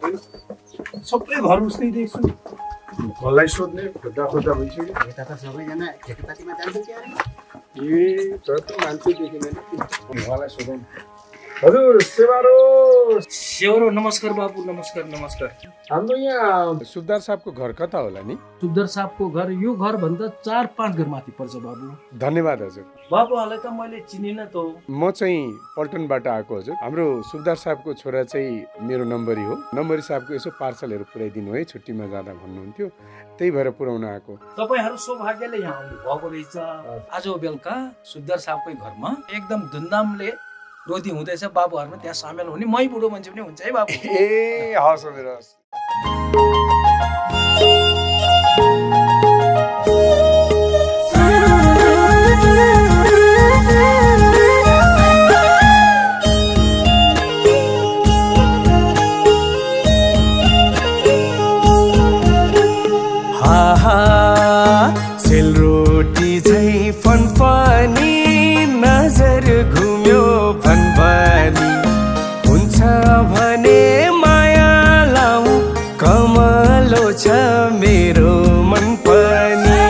छैन सबै घर उस्तै देख्छु नि कसलाई सोध्ने खोज्दा खोज्दा भइसक्यो यता त सबैजना खेतीपातीमा जान्छ क्यारे ए तर त मान्छे देखिँदैन उहाँलाई सोधौँ हजुर सेवरो नमस्कार बाबु नमस्कार नमस्कार। हाम्रो यहाँ सुब्दार साहबको घर कता होला नि सुब्दर साहबको घर यो घर भन्दा 4-5 घर माथि पर्छ बाबु। धन्यवाद हजुर बाबुहरूलाई त मैले चिनिन त हो। म चाहिँ पल्टनबाट आएको हजुर हाम्रो सुब्दार साहबको छोरा चाहिँ मेरो नम्बरी हो नम्बरी साहबको यसो पार्सलहरू पुऱ्याइदिनु है छुट्टीमा जाँदा भन्नुहुन्थ्यो त्यही भएर पुऱ्याउन आएको तपाईहरू सौभाग्यले यहाँ आउनु भएको रहेछ। आज बेलुका सुब्दर साहबकै घरमा एकदम धुमधामले रोदी हुँदैछ बाबुहरूमा त्यहाँ सामेल हुने मै बुढो मान्छे पनि हुन्छ है बाबु। ए हवस् हजुर हवस् सेलरोटी झै फनफनी नजर घुम्यो फनफनी हुन्छ भने माया लाऊ कमलो छ मेरो मन पनि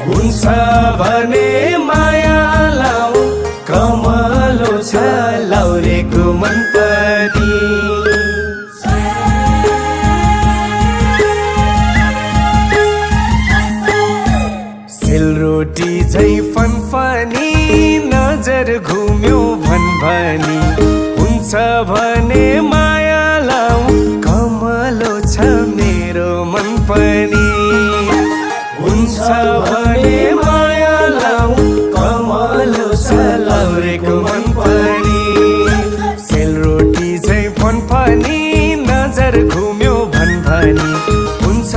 हुन्छ भने माया लाऊ कमलो छ लाउरेको मन पनि सेलरोटी झै फनफनी नजर घुम्यो भनभनी हुन्छ भने माया लाऊ कमलो छ मेरो मन पनि हुन्छ भने माया लाऊ कमलो छ लाउरेको मन पनि सेलरोटी झै फनफनी नजर घुम्यो भनभनी हुन्छ